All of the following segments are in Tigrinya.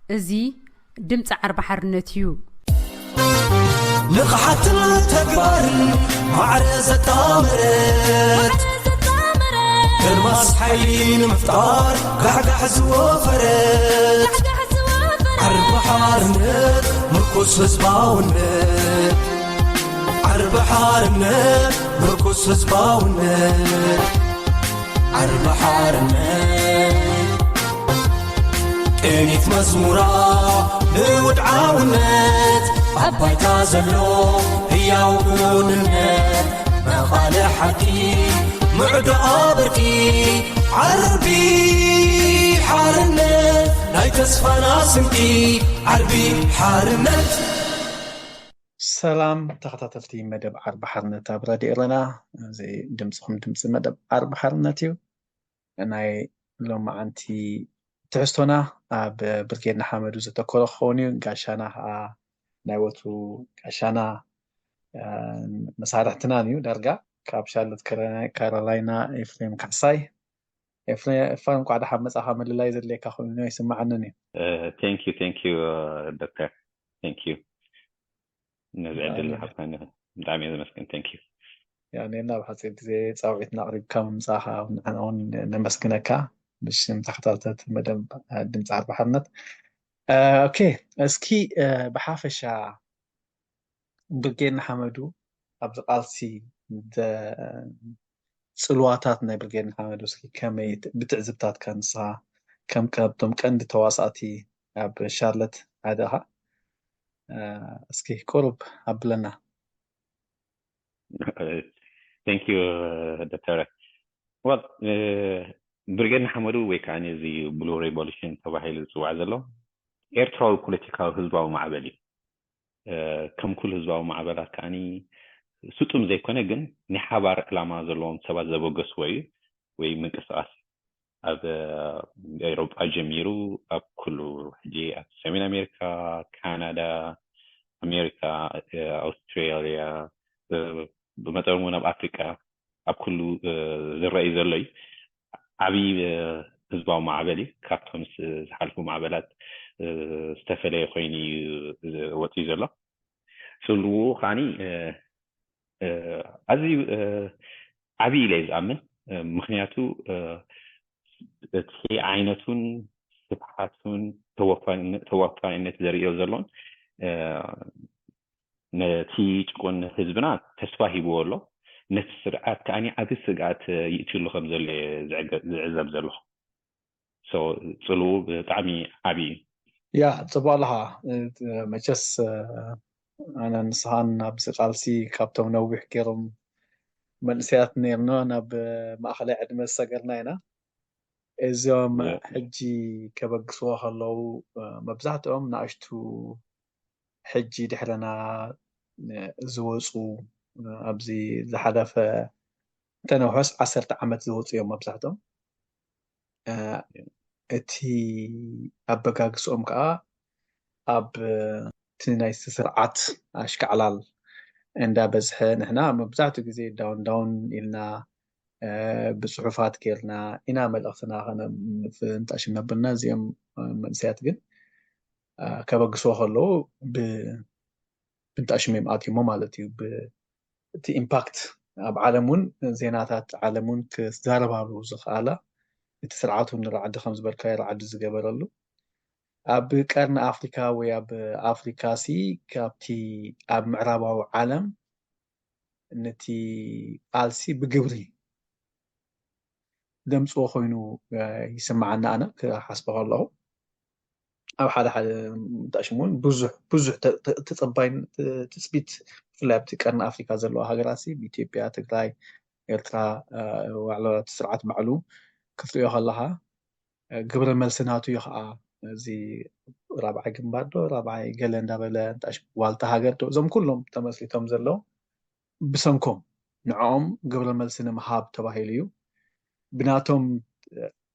እዚ ድምፂ ዓርቢ ሓርነት እዩ። ንቕሓትን ተግባርን ማዕረ ዘጣመረት፣ ከርማስ ሓይሊ ንምፍጣር ጋሕጋሕ ዝወፈረት፣ ዓርቢ ሓርነት ምርኩስ ህዝባውነት፣ ዓርቢ ሓርነት ምርኩስ ህዝባውነት፣ ዓርቢ ሓርነት ቅኒት መዝሙራ ንውድዓውነት፣ ኣብ ባይታ ዘሎ ህያው ክውንነት፣ መቓልሕ ሓቂ ምዕዶ ብርቂ፣ ዓርቢ ሓርነት ናይ ተስፋና ስንቂ፣ ዓርቢ ሓርነት። ሰላም ተኸታተልቲ መደብ ዓርቢ ሓርነት ኣብ ራድዮ ኤረና። እዚ ድምፅኹም ድምፂ መደብ ዓርቢ ሓርነት እዩ። ናይ ሎማዓንቲ ትሕዝቶና ኣብ ብርጌድ ንሓመዱ ዘተኮረ ክኸውን እዩ። ጋሻና ከዓ ናይ ወትሩ ጋሻና፣ እ፣ መሳርሕትናን እዩ። ዳርጋ ካብ ሻርሎት ካሮላይና ኤፍሬም ካሕሳይ። ኤፍሬም፣ እንቋዕ ደሓን መጻኻ። ምልላይ ዘድልየካ ኮይኑ ይስምዓንን እዩ። Thank you, thank you, ዶክተር። Thank you ነዚ ዕድል ዝሃብካኒ። ብጣዕሚ እየ ዘመስግን። Thank you። ያኔና ብሓፂር ግዜ ፃውዒትና ኣቕሪብካ ምምፃእኻ ንሕና እውን ነመስግነካ ብሽም ተኸታተልቲ መደብ ድምፂ ዓርቢ ሓርነት። ኦኬ፣ እስኪ ብሓፈሻ ብርጌድ ንሓመዱ ኣብዚ ቃልሲ፣ ጽልዋታት ናይ ብርጌድ ንሓመዱ እስኪ ከመይ ብትዕዝብታትካ ንስኻ ከም ካብቶም ቀንዲ ተዋሳእቲ ኣብ ሻርለት ሓደ ኢኻ፣ እስኪ ቁሩብ ኣብለና። Thank you ዶክተር። Well፣ ብርጌድ ንሓመዱ ወይ ከዓ እዚ ብሉ ሬቮሉሽን ተባሂሉ ዝፅዋዕ ዘሎ ኤርትራዊ ፖለቲካዊ ህዝባዊ ማዕበል እዩ። ከም ኩሉ ህዝባዊ ማዕበላት ከዓኒ ስጡም ዘይኮነ ግን ናይ ሓባር ዕላማ ዘለዎም ሰባት ዘበገስዎ እዩ ወይ ምንቅስቃስ ኣብ ኤሮጳ ጀሚሩ ኣብ ኩሉ ሕጂ ኣብ ሰሜን ኣሜሪካ፣ ካናዳ፣ ኣሜሪካ፣ ኣውስትራልያ፣ ብመጠኑ እውን ኣብ ኣፍሪቃ ኣብ ኩሉ ዝረኣይ ዘሎ እዩ። ዓብዪ ህዝባዊ ማዕበል እዩ። ካብቶም ዝሓልፉ ማዕበላት ዝተፈለየ ኮይኑ እዩ ወፂኡ ዘሎ። ፅልውኡ ከዓኒ ኣዝዩ ዓብዪ ኢለ ዝኣምን። ምክንያቱ እቲ ዓይነቱን ስፍሓቱን ተወፋይነት ዘርእዮ ዘሎን ነቲ ጭቁን ህዝብና ተስፋ ሂብዎ ኣሎ። ነቲ ስርዓት ከዓኒ ዓብዪ ስግኣት ይእትሉ ከም ዘሎ ዝዕዘብ ዘለኹ። ፅልኡ ብጣዕሚ ዓብዪ እዩ። ያ፣ ፅቡቅ ኣለኻ። መቸስ ኣነ ንስኻን ኣብዚ ቃልሲ ካብቶም ነዊሕ ገይሮም መንእሰያት ነርና ናብ ማእኸላይ ዕድመ ዝሰገርና ኢና። እዚኦም ሕጂ ከበግስዎ ከለዉ መብዛሕትኦም ንኣሽቱ ሕጂ ድሕረና ዝወፁ ኣብዚ ዝሓለፈ እንተነውሐስ ዓሰርተ ዓመት ዝወፁ እዮም መብዛሕትኦም። እቲ ኣበጋግስኦም ከዓ ኣብ እቲ ናይ ስርዓት ኣሽካዕላል እንዳበዝሐ ንሕና መብዛሕትኡ ግዜ ዳውን ዳውን ኢልና ብፅሑፋት ጌርና ኢና መልእኽትና ከነፍንጣሽ ነብልና። እዚኦም መንእሰያት ግን ከበግስዎ ከለዉ ብንጣሽም እዮም ኣትዩሞ ማለት እዩ። እቲ ኢምፓክት ኣብ ዓለም እውን ዜናታት ዓለም እውን ክዛረባሉ ዝኽኣላ እቲ ስርዓት እውን ንራዕዲ ከም ዝበልካዮ ራዕዲ ዝገበረሉ ኣብ ቀርኒ ኣፍሪካ ወይ ኣብ ኣፍሪካ ሲ ካብቲ ኣብ ምዕራባዊ ዓለም ነቲ ቃልሲ ብግብሪ ደምፅዎ ኮይኑ ይስምዓኒ። ኣነ ክሓስቦ ከለኹ ኣብ ሓደ ሓደ ምጣሽም እውን ብዙሕ ብዙሕ ተፀባይ ትፅቢት ብፍላይ ኣብቲ ቀርኒ ኣፍሪካ ዘለዋ ሃገራት ኢትዮጵያ፣ ትግራይ፣ ኤርትራ ዋዕላ ስርዓት ባዕሉ ክትሪኦ ከለካ ግብረ መልሲ ናቱ እዩ ከዓ እዚ ራብዓይ ግንባር ዶ ራብዓይ ገለ እንዳበለ ዋልታ ሃገር ዶ እዞም ኩሎም ተመስሪቶም ዘለዉ ብሰንኮም ንዕኦም ግብረ መልሲ ንምሃብ ተባሂሉ እዩ። ብናቶም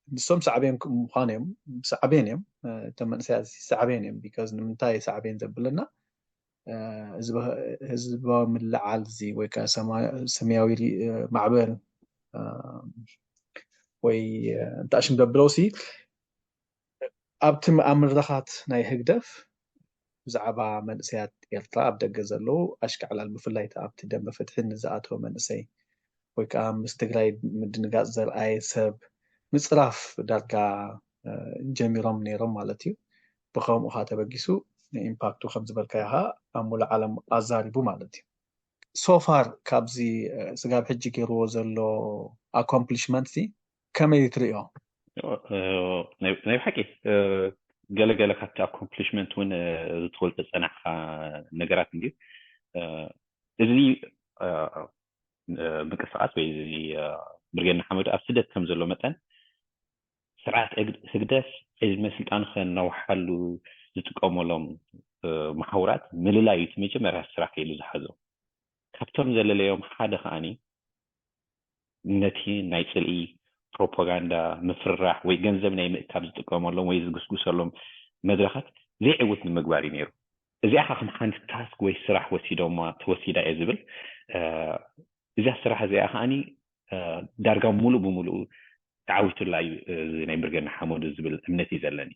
ንሶም ሳዕቤን ምዃን እዮም ሳዕቤን እዮም እቶም መንእሰያት ሳዕቤን እዮም። ቢካዝ ንምንታይ ሳዕቤን ዘብለና ህዝባዊ ምልዓል እዚ ወይ ከዓ ሰማያዊ ማዕበል ወይ እንታሽም ዘብለው ሲ ኣብቲ ኣብ መድረኻት ናይ ህግደፍ ብዛዕባ መንእሰያት ኤርትራ ኣብ ደገ ዘለዉ ኣሽካዕላል፣ ብፍላይ ኣብቲ ደንበ ፍትሒ ንዝኣተወ መንእሰይ ወይ ከዓ ምስ ትግራይ ምድንጋፅ ዘርኣየ ሰብ ምፅራፍ ዳርጋ ጀሚሮም ነይሮም ማለት እዩ። ብከምኡ ከዓ ተበጊሱ ንኢምፓክቱ ከም ዝበልካዮ ከዓ ኣብ ሙሉእ ዓለም ኣዛሪቡ ማለት እዩ። ሶፋር ካብዚ ስጋብ ሕጂ ገይርዎ ዘሎ ኣኮምፕሊሽመንት ከመይ ትርእዮ? ናይ ብሓቂ ገለገለ ካብቲ ኣኮምፕሊሽመንት እውን ዝትወልጠ ዝፀናሕካ ነገራት እንድዩ። እዚ ምንቅስቃስ ወይ እዚ ብርጌድ ንሓመዱ ኣብ ስደት ከም ዘሎ መጠን ስርዓት ህግደፍ ዕድመ ስልጣኑ ከናውሓሉ ዝጥቀመሎም መሓውራት ምልላይ እዩ እቲ መጀመርያ ስራሕ ኢሉ ዝሓዞ። ካብቶም ዘለለዮም ሓደ ከዓኒ ነቲ ናይ ፅልኢ ፕሮፓጋንዳ፣ ምፍርራሕ ወይ ገንዘብ ናይ ምእካብ ዝጥቀመሎም ወይ ዝግስግሰሎም መድረኻት ዘይዕውት ንምግባር እዩ ነይሩ። እዚኣ ከዓ ከም ሓንቲ ታስክ ወይ ስራሕ ወሲዶማ ተወሲዳ እየ ዝብል። እዚኣ ስራሕ እዚኣ ከዓኒ ዳርጋ ሙሉእ ብሙሉእ ተዓዊቱላ እዩ እዚ ናይ ብርጌድ ንሓመዱ ዝብል እምነት እዩ ዘለኒ።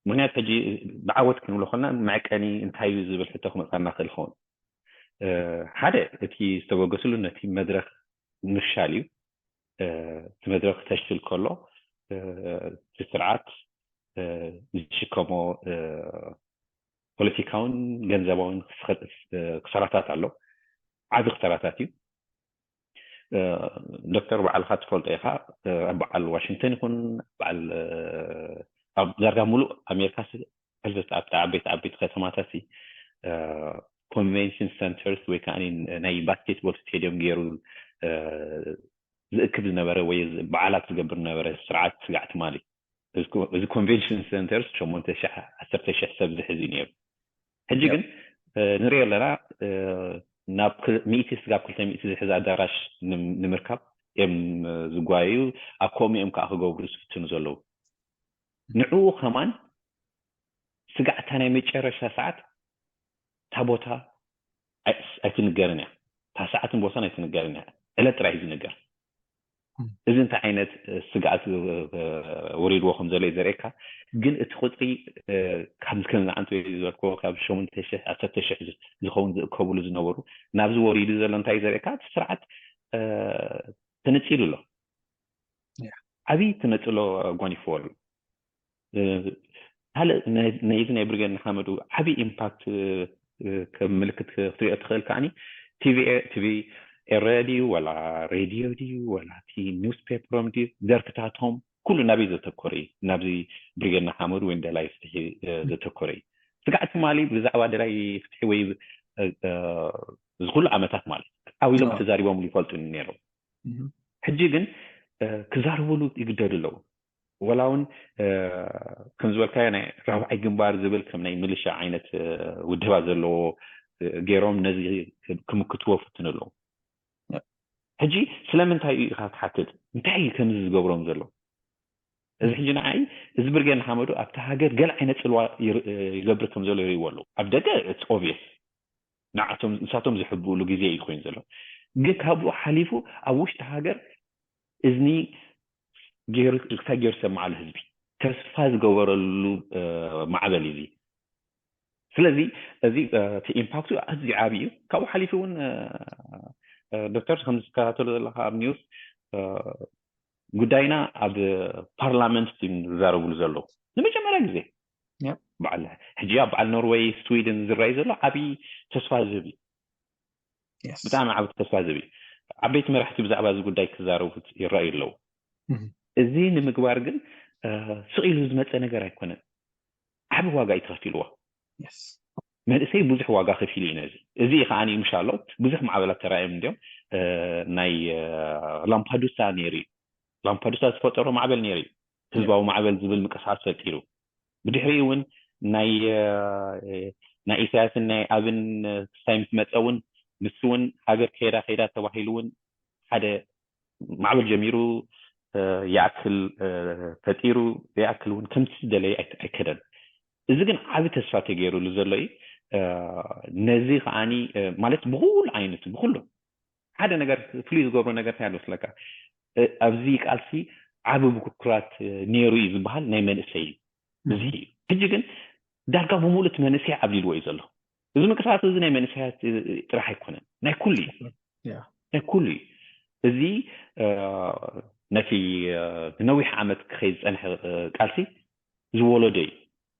ምክንያቱ ሕጂ ብዓወት ክንብሎ ከለና መዕቀኒ እንታይ እዩ ዝብል ሕቶ ክመፃና ክእል ይኸውን። ሓደ እቲ ዝተበገስሉ ነቲ መድረክ ምፍሻል እዩ። እቲ መድረክ ክተሽል ከሎ እቲ ስርዓት ዝሽከሞ ፖለቲካውን ገንዘባውን ክሰራታት ኣሎ። ዓቢ ክሰራታት እዩ። ዶክተር ባዕልካ ትፈልጦ ኢካ፣ ኣብ በዓል ዋሽንግተን ይኹን በዓል ኣብ ዳርጋ ሙሉእ ኣሜሪካ ሕልፍት ኣብቲ ዓበይቲ ዓበይቲ ከተማታት ኮንቬንሽን ሰንተርስ ወይ ከዓ ናይ ባስኬትቦል ስቴዲየም ገይሩ ዝእክብ ዝነበረ ወይ በዓላት ዝገብር ዝነበረ ስርዓት ስጋዕ ትማሊ እዚ ኮንቬንሽን ሰንተርስ ሸሞንተ ሺሕ ዓሰርተ ሺሕ ሰብ ዝሕዝ እዩ ነይሩ። ሕጂ ግን ንሪኦ ኣለና ናብ ሚእቲ ስጋብ ክልተ ሚእቲ ዝሕዝ ኣዳራሽ ንምርካብ እዮም ዝጓየዩ። ኣብ ከምኡ እዮም ከዓ ክገብሩ ዝፍትኑ ዘለዉ። ንዕኡ ከማን ስጋዕ እታ ናይ መጨረሻ ሰዓት እታ ቦታ ኣይትንገርን እያ። እታ ሰዓትን ቦታን ኣይትንገርን እያ። ዕለት ጥራይ እዩ ዝንገር። እዚ እንታይ ዓይነት ስግኣት ወሪድዎ ከም ዘሎ እዩ ዘርእየካ። ግን እቲ ቁፅሪ ካብዚ ከም ዝዓንቱ ዝበልክዎ ካብ ሸሞንተ ሺሕ ዓሰርተ ሺሕ ዝኸውን ዝእከብሉ ዝነበሩ ናብዚ ወሪዱ ዘሎ እንታይ እዩ ዘርእየካ? እቲ ስርዓት ተነፂሉ ኣሎ። ዓብዪ ተነፅሎ ኣጓኒፍዎ ኣሎ። ካልእ ነዚ ናይ ብርጌድ ንሓመዱ ዓብዪ ኢምፓክት ከም ምልክት ክትሪኦ ትኽእል ከዓኒ ቲቪ ሬድዩ ወላ ሬድዮ ድዩ ወላ እቲ ኒውስ ፔፐሮም ድዩ ደርፍታቶም ኩሉ ናበይ ዘተኮረ እዩ? ናብዚ ብርጌድ ንሓመዱ ወይ ደላይ ፍትሒ ዘተኮረ እዩ። ስጋዕ ትማሊ ብዛዕባ ደላይ ፍትሒ ወይ እዚ ኩሉ ዓመታት ማለት ዓው ኢሎም ተዛሪቦምሉ ይፈልጡ ነይሮም። ሕጂ ግን ክዛረብሉ ይግደዱ ኣለዉ። ወላ እውን ከም ዝበልካዮ ናይ ራብዓይ ግንባር ዝብል ከም ናይ ሚሊሻ ዓይነት ውደባ ዘለዎ ገይሮም ነዚ ክምክትዎ ፍትን ኣለዉ። ሕጂ ስለምንታይ እዩ ኢኻ ትሓትት? እንታይ እዩ ከምዚ ዝገብሮም ዘሎ? እዚ ሕጂ ንዓይ እዚ ብርጌድ ንሓመዱ ኣብቲ ሃገር ገለ ዓይነት ፅልዋ ይገብር ከም ዘሎ ይርእይዎ ኣለዉ። ኣብ ደገ ኦብቪየስ ንዓቶም ንሳቶም ዝሕብእሉ ግዜ እዩ ኮይኑ ዘሎ። ግን ካብኡ ሓሊፉ ኣብ ውሽጢ ሃገር እዝኒ እንታይ ገይሩ ሰማዓሉ ህዝቢ ተስፋ ዝገበረሉ ማዕበል እዩ። ስለዚ እዚ እቲ ኢምፓክቱ ኣዝዩ ዓብዪ እዩ። ካብኡ ሓሊፉ እውን ዶክተር ከም ዝከታተሉ ዘለካ ኣብ ኒውስ ጉዳይና ኣብ ፓርላመንት ዝዛረብሉ ዘለዉ ንመጀመርያ ግዜ በዓል ሕጂ ኣብ በዓል ኖርወይ ስዊድን ዝረኣዩ ዘሎ ዓብዪ ተስፋ ዝህብ እዩ። ብጣዕሚ ዓብዪ ተስፋ ዝህብ እዩ። ዓበይቲ መራሕቲ ብዛዕባ እዚ ጉዳይ ክዛረቡ ይረኣዩ ኣለዉ። እዚ ንምግባር ግን ስቕ ኢሉ ዝመፀ ነገር ኣይኮነን። ዓቢ ዋጋ እዩ ተኸፊልዎ። መንእሰይ ብዙሕ ዋጋ ከፊሉ እዩ ነዚ። እዚ ከዓኒ ምሻሎ ብዙሕ ማዕበላት ተራእዮም እንዲዮም። ናይ ላምፓዱሳ ነይሩ እዩ። ላምፓዱሳ ዝፈጠሮ ማዕበል ነይሩ እዩ። ህዝባዊ ማዕበል ዝብል ምንቅስቃስ ፈጢሩ። ብድሕሪኡ እውን ናይ ናይ ኢሳያስን ናይ ኣብን ክስታይ ምስ መፀ እውን ንሱ እውን ሃገር ከይዳ ከይዳ ተባሂሉ እውን ሓደ ማዕበል ጀሚሩ ይኣክል ፈጢሩ ይኣክል እውን ከምቲ ዝደለየ ኣይከደን። እዚ ግን ዓቢ ተስፋ ተገይሩሉ ዘሎ እዩ። ነዚ ከዓኒ ማለት ብኩሉ ዓይነት ብኩሉ ሓደ ነገር ፍሉይ ዝገብሮ ነገር እንታይ ኣሎ ስለካ ኣብዚ ቃልሲ ዓቢ ብኩራት ነይሩ እዩ ዝበሃል ናይ መንእሰይ እዩ። እዚ እዩ። ሕጂ ግን ዳርጋ ብምሉእ እቲ መንእሰይ ዓብሊልዎ እዩ ዘሎ። እዚ ምንቅስቃስ እዚ ናይ መንእሰያት ጥራሕ ኣይኮነን፣ ናይ ኩሉ እዩ። ናይ ኩሉ እዩ። እዚ ነቲ ነዊሕ ዓመት ክኸይድ ዝፀንሐ ቃልሲ ዝወለዶ እዩ።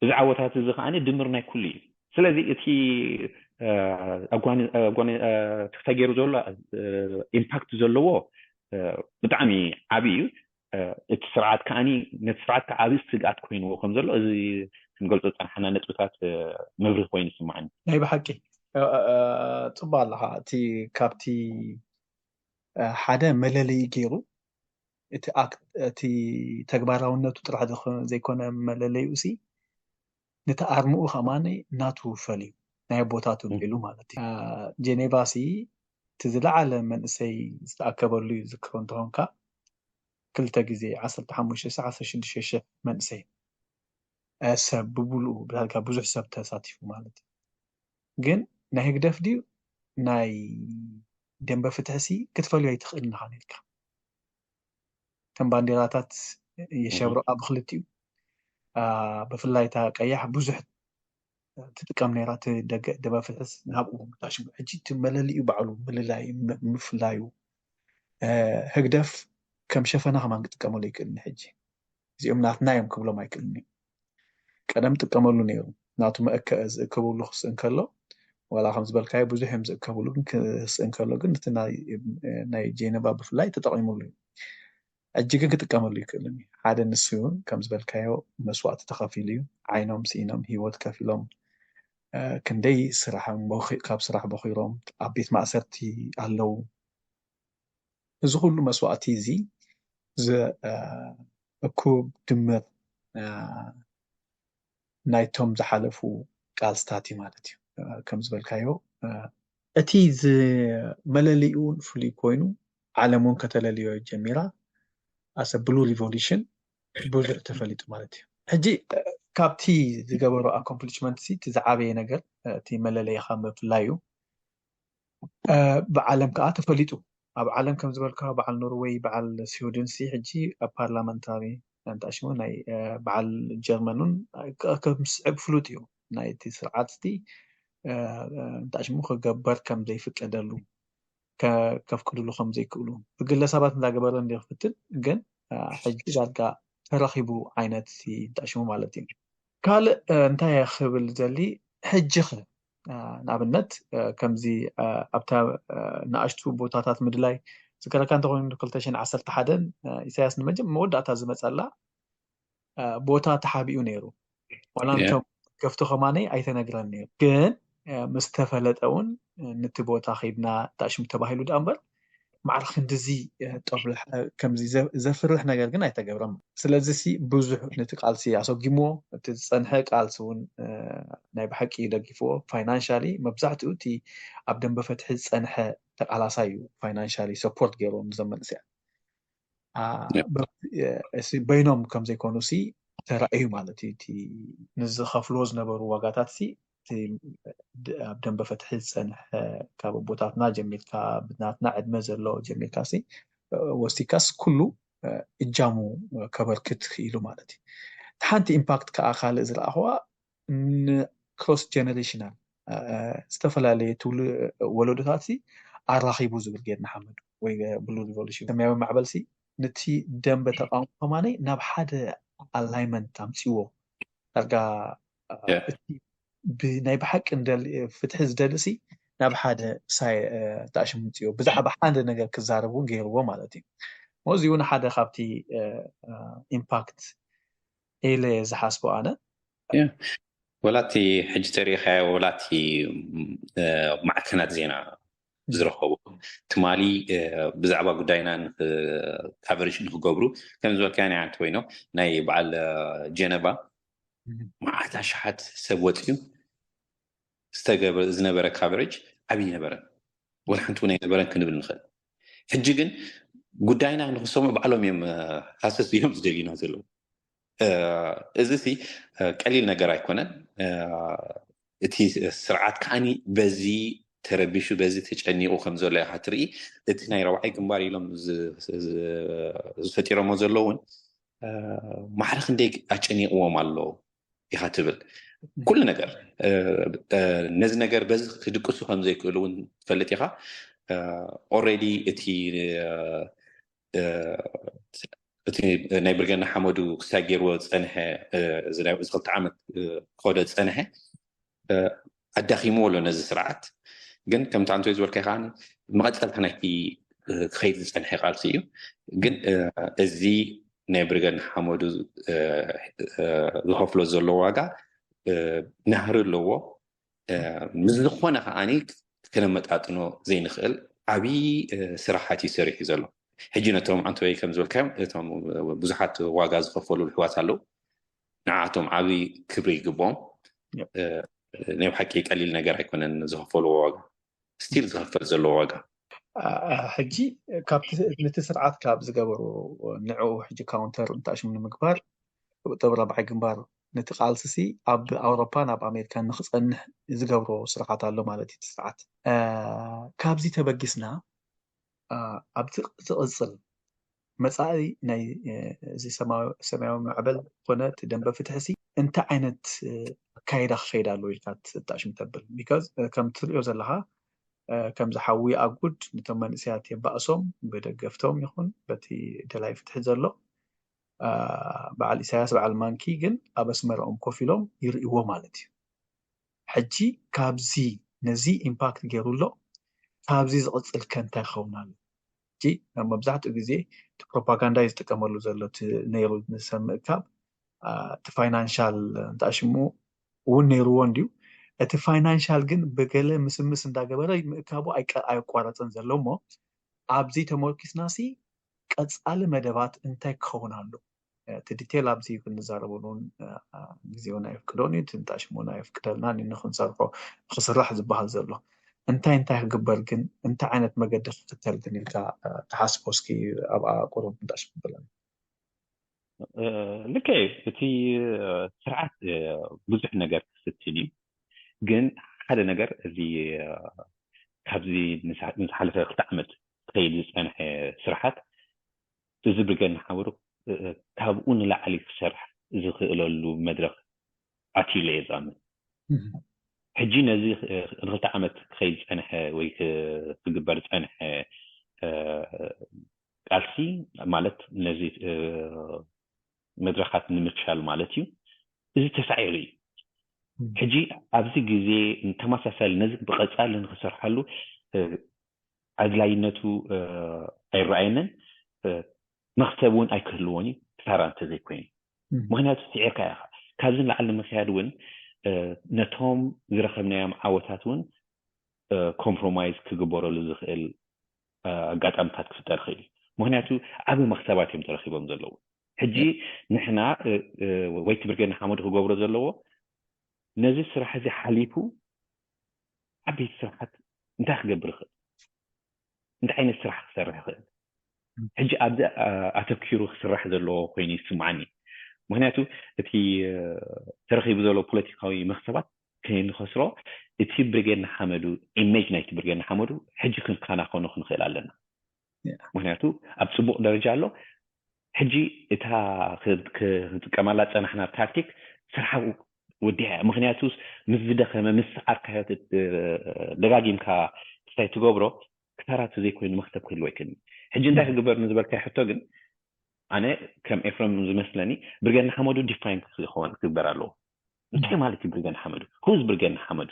እዚ ዓወታት እዚ ከዓ ድምር ናይ ኩሉ እዩ። ስለዚ እቲ ተገይሩ ዘሎ ኢምፓክት ዘለዎ ብጣዕሚ ዓብዪ እዩ። እቲ ስርዓት ከዓኒ ነቲ ስርዓት ከዓቢ ስግኣት ኮይንዎ ከም ዘሎ እዚ ክንገልጾ ዝጸናሕና ነጥብታት መብርህ ኮይኑ ይስምዓኒ። ናይ ብሓቂ ጽቡቅ ኣለኻ። እቲ ካብቲ ሓደ መለለይ ገይሩ እቲ ተግባራውነቱ ጥራሕ ዘይኮነ መለለይኡ ሲ ነቲ ኣርምኡ ከማኒ ናቱ ፈልዩ ናይ ኣቦታቱ ልዒሉ ማለት እዩ። ጀኔቫ ሲ እቲ ዝለዓለ መንእሰይ ዝተኣከበሉ እዩ። ዝክሮ እንተኾንካ ክልተ ግዜ ዓሰርተ ሓሙሽተ ሺሕ ዓሰርተ ሽዱሽተ ሺሕ መንእሰይ ሰብ ብብሉኡ ብዳርጋ ብዙሕ ሰብ ተሳቲፉ ማለት እዩ። ግን ናይ ህግደፍ ድዩ ናይ ደንበ ፍትሒ ሲ ክትፈልዮ ኣይትኽእልን ኢኻ ነርካ። እተን ባንዴራታት የሸብርቓ ብክልቲኡ። ብፍላይ እታ ቀያሕ ብዙሕ ትጥቀም ነይራ፣ እቲ ደገ ደንበ ፍትሕስ ናብኡ ምታሽሙ። ሕጂ እቲ መለሊኡ ባዕሉ ምልላዩ ምፍላዩ ህግደፍ ከም ሸፈና ከማን ክጥቀመሉ ይክእል። ሕጂ እዚኦም ናትና እዮም ክብሎም ኣይክእልን እዩ። ቀደም ጥቀመሉ ነይሩ። ናቱ መእከ ዝእከብሉ ክስእ እንከሎ ዋላ ከም ዝበልካዮ ብዙሕ እዮም ዝእከብሉ፣ ግን ክስእ እንከሎ ግን እቲ ናይ ጄነቫ ብፍላይ ተጠቂሙሉ እዩ። ሕጂ ግን ክጥቀመሉ ይክእልን እዩ። ሓደ ንሱ እውን ከም ዝበልካዮ መስዋእቲ ተኸፊሉ እዩ። ዓይኖም ስኢኖም ህይወት ከፊሎም ክንደይ ስራሕ ካብ ስራሕ ቦኺሮም ኣብ ቤት ማእሰርቲ ኣለዉ። እዚ ኩሉ መስዋእቲ እዚ እኩብ ድምር ናይቶም ዝሓለፉ ቃልስታት እዩ ማለት እዩ። ከም ዝበልካዮ እቲ መለሊኡ ፍሉይ ኮይኑ ዓለም እውን ከተለልዮ ጀሚራ። ኣሰ ብሉ ሪቮሉሽን ብዙሕ ተፈሊጡ ማለት እዩ። ሕጂ ካብቲ ዝገበሮ ኣኮምፕሊሽመንት እቲ ዝዓበየ ነገር እቲ መለለይኻ ምፍላዩ ብዓለም ከዓ ተፈሊጡ። ኣብ ዓለም ከም ዝበልካ በዓል ኖርወይ በዓል ስዊድን ሲ ሕጂ ኣብ ፓርላመንታሪ እንታይ ሽሙ ናይ በዓል ጀርመን እውን ከም ስዕብ ፍሉጥ እዩ። ናይቲ ስርዓት እቲ እንታይ ሽሙ ክገበር ከም ዘይፍቀደሉ ከፍቅድሉ ከም ዘይክእሉ ብግለሰባት እንዳገበረ እንደ ክፍትን ግን ሕጂ ዳርጋ ተረኺቡ ዓይነት እንታይ ሽሙ ማለት እዩ። ካልእ እንታይ ክብል ዘሊ ሕጂ ኸ ንኣብነት ከምዚ ኣብታ ንኣሽቱ ቦታታት ምድላይ ዝከረካ እንተኮይኑ ክልተ ሽሕን ዓሰርተ ሓደን ኢሳያስ ንመጀ መወዳእታ ዝመፀላ ቦታ ተሓቢኡ ነይሩ። ዋላ እንቶም ከፍቶ ከማነይ ኣይተነግረን ነይሩ ግን ምስ ተፈለጠ እውን ንቲ ቦታ ከይድና ታሽም ተባሂሉ ደኣ እምበር ማዕረ ክንድዚ ጦብላሕ ከምዚ ዘፍርሕ ነገር ግን ኣይተገብረም። ስለዚ ሲ ብዙሕ ነቲ ቃልሲ ኣሰጊምዎ፣ እቲ ዝጸንሐ ቃልሲ እውን ናይ ብሓቂ ደጊፍዎ። ፋይናንሻሊ መብዛሕትኡ እቲ ኣብ ደንበ ፈትሒ ዝጸንሐ ተቃላሳይ እዩ ፋይናንሻሊ ሰፖርት ገይርዎም ንዞም መንእሰያት። በይኖም ከም ዘይኮኑ ሲ ተራእዩ ማለት እዩ። እቲ ንዝኸፍልዎ ዝነበሩ ዋጋታት ሲ ኣብ ደንበ ፈትሒ ዝፀንሐ ካብ ኣቦታትና ጀሚርካ ብናትና ዕድመ ዘሎ ጀሚርካ ሲ ወሲካስ ኩሉ እጃሙ ከበርክት ክኢሉ ማለት እዩ። እቲ ሓንቲ ኢምፓክት ከዓ ካልእ ዝረኣኽዋ ንክሮስ ጀነሬሽናል ዝተፈላለየ ትውል ወለዶታት ሲ ኣራኺቡ ዝብል ጌርና ሓመዱ ወይ ብሉ ሪቮሉሽን ሰማያዊ ማዕበል ሲ ነቲ ደንበ ተቃውሞ ከማነይ ናብ ሓደ ኣላይመንት ኣምፅዎ ዳርጋ እቲ ብናይ ብሓቂ ፍትሒ ዝደልሲ ናብ ሓደ ሳይ ተኣሽሙ ምፅዮ ብዛዕባ ሓደ ነገር ክዛረብ እውን ገይርዎ ማለት እዩ። እዚ እውን ሓደ ካብቲ ኢምፓክት ኢለ ዝሓስቦ ኣነ። ወላቲ ሕጂ ተሪኢኻዮ ወላቲ ማዕከናት ዜና ዝረኸቡ ትማሊ ብዛዕባ ጉዳይና ካቨሬጅ ንክገብሩ ከም ዝበልካዮ ናይ ዓንቲ ኮይኖም ናይ በዓል ጀነቫ መዓት ኣሽሓት ሰብ ወፅዩ ዝተገበረ ዝነበረ ካቨሬጅ ዓብዪ ነበረን ወላ ሓንቲ እውን ኣይነበረን ክንብል ንኽእል። ሕጂ ግን ጉዳይና ንክሰምዑ ባዕሎም እዮም ሃሰስ እዮም ዝደልዩና ዘለዉ። እዚ ሲ ቀሊል ነገር ኣይኮነን። እቲ ስርዓት ከዓኒ በዚ ተረቢሹ በዚ ተጨኒቑ ከም ዘሎ ኢኻ ትርኢ። እቲ ናይ ረብዓይ ግንባር ኢሎም ዝፈጢሮሞ ዘለዉ እውን ማዕረ ክንደይ ኣጨኒቕዎም ኣሎ። ኢኻ ትብል። ኩሉ ነገር ነዚ ነገር በዚ ክድቅሱ ከም ዘይክእሉ እውን ትፈልጥ ኢኻ። ኦልሬዲ እቲ እቲ ናይ ብርጌድ ንሓመዱ ክሳብ ገይርዎ ዝፀንሐ፣ እዚ ክልተ ዓመት ክኸዶ ዝፀንሐ ኣዳኺምዎ ኣሎ ነዚ ስርዓት። ግን ከምቲ ኣንቶይ ዝበልካ ከዓ መቐፀልታ ናይቲ ክኸይድ ዝፀንሐ ቃልሲ እዩ። ግን እዚ ናይ ብርጌድ ንሓመዱ ዝኸፍሎ ዘሎ ዋጋ ናህሪ ኣለዎ። ምስ ዝኾነ ከዓኒ ክነመጣጥኖ ዘይንኽእል ዓብዪ ስራሓት እዩ ሰሪሑ ዘሎ። ሕጂ ነቶም ኣንቶይ ከም ዝበልካዮም እቶም ብዙሓት ዋጋ ዝኸፈሉ ኣሕዋት ኣለዉ። ንዓቶም ዓብዪ ክብሪ ይግብኦም። ናይ ብሓቂ ቀሊል ነገር ኣይኮነን ዝኸፈልዎ ዋጋ። ስቲል ዝኸፈል ዘለዎ ዋጋ። ሕጂ ካብቲ ነቲ ስርዓት ካብ ዝገበሩ ንዕኡ ሕጂ ካውንተር እንታሽሙ ንምግባር ጥብ ረብዓይ ግንባር ነቲ ቃልስሲ ኣብ ኣውሮፓን ኣብ ኣሜሪካን ንክፀንሕ ዝገብሮ ስርዓት ኣሎ ማለት እዩ። ስርዓት ካብዚ ተበጊስና ኣብቲ ዝቕፅል መፃኢ ናይ እዚ ሰማያዊ ማዕበል ኮነ እቲ ደንበ ፍትሕሲ እንታይ ዓይነት ኣካይዳ ክኸይድ ኣለዎ ኢልካ ትጣሽም ተብል? ቢካዝ ከም ትሪኦ ዘለኻ ከምዚ ሓዊ ኣጉድ ነቶም መንእሰያት የባእሶም ብደገፍቶም ይኹን በቲ ደላይ ፍትሒ ዘሎ በዓል ኢሳያስ በዓል ማንኪ ግን ኣብ ኣስመራኦም ኮፍ ኢሎም ይርእይዎ ማለት እዩ። ሕጂ ካብዚ ነዚ ኢምፓክት ገይሩ ኣሎ። ካብዚ ዝቕፅል ከ እንታይ ክኸውን ኣሎ? ሕጂ ኣብ መብዛሕትኡ ግዜ እቲ ፕሮፓጋንዳ እዩ ዝጥቀመሉ ዘሎ ነይሩ ንሰብ ምእካብ እቲ ፋይናንሻል እንታይ ሽሙ እውን ነይርዎ እንድዩ። እቲ ፋይናንሻል ግን ብገለ ምስምስ እንዳገበረ ምእካቡ ኣየቋረፅን ዘሎ እሞ ኣብዚ ተመርኪስናሲ ቀፃሊ መደባት እንታይ ክኸውን ኣሎ? እቲ ዲቴል ኣብዚ ክንዛረበሉ እውን ግዜ እውን ኣየፍቅዶን እዩ፣ ትንጣሽ እውን ኣየፍቅደልናን እዩ ንክንሰርሖ ክስራሕ ዝበሃል ዘሎ። እንታይ እንታይ ክግበር ግን እንታይ ዓይነት መገዲ ክክተል ግን ኢልካ ትሓስቦ? እስኪ ኣብኣ ቁሩብ ትንጣሽ ክብለና። ልክ እቲ ስርዓት ብዙሕ ነገር ክፍትን እዩ፣ ግን ሓደ ነገር እዚ ካብዚ ንዝሓለፈ ክልተ ዓመት ክኸይድ ዝፀንሐ ስርሓት እዚ ብርጌድ ንሓመዱ ካብኡ ንላዕሊ ክሰርሕ ዝኽእለሉ መድረኽ ኣትዩ ኢለ እየ ዝኣምን። ሕጂ ነዚ ንክልተ ዓመት ክኸይድ ዝፀንሐ ወይ ክግበር ዝፀንሐ ቃልሲ ማለት ነዚ መድረኻት ንምፍሻል ማለት እዩ። እዚ ተሳዒሩ እዩ። ሕጂ ኣብዚ ግዜ ተመሳሳሊ ነዚ ብቐፃሊ ንክሰርሓሉ ኣድላይነቱ ኣይረኣየንን። መኽሰብ እውን ኣይክህልዎን እዩ ክሳራ እንተዘይኮይኑ። ምክንያቱ ስዒርካ ኢኻ ካብዚ ንላዕሊ ንምክያድ እውን ነቶም ዝረኸብናዮም ዓወታት እውን ኮምፕሮማይዝ ክግበረሉ ዝኽእል ኣጋጣሚታት ክፍጠር ይኽእል እዩ። ምክንያቱ ዓብ መክሰባት እዮም ተረኪቦም ዘለዉ። ሕጂ ንሕና ወይ እቲ ብርጌድ ንሓመዱ ክገብሮ ዘለዎ ነዚ ስራሕ እዚ ሓሊፉ ዓበይቲ ስራሓት እንታይ ክገብር ይኽእል፣ እንታይ ዓይነት ስራሕ ክሰርሕ ይኽእል። ሕጂ ኣብዚ ኣተኪሩ ክስራሕ ዘለዎ ኮይኑ ይስማዓኒ። ምክንያቱ እቲ ተረኪቡ ዘሎ ፖለቲካዊ መክሰባት ከይንኸስሮ እቲ ብርጌድ ንሓመዱ ኢሜጅ ናይቲ ብርጌድ ንሓመዱ ሕጂ ክንከናኸኖ ክንኽእል ኣለና። ምክንያቱ ኣብ ፅቡቅ ደረጃ ኣሎ። ሕጂ እታ ክንጥቀመላ ፀናሕና ታክቲክ ስርሓ ወዲኣ እያ። ምክንያቱ ምስ ዝደኸመ ምስ ዓርካዮ ደጋጊምካ ክሳይ ትገብሮ ክሳራ ዘይኮይኑ መክሰብ ክህልዎ ኣይክእልን። ሕጂ እንታይ ክግበር ንዝበልካዮ ሕቶ ግን ኣነ ከም ኤፍረም ዝመስለኒ ብርጌድ ንሓመዱ ዲፋይን ክኸውን ክግበር ኣለዎ። እንታይ ማለት እዩ ብርጌድ ንሓመዱ? ሁዝ ብርጌድ ንሓመዱ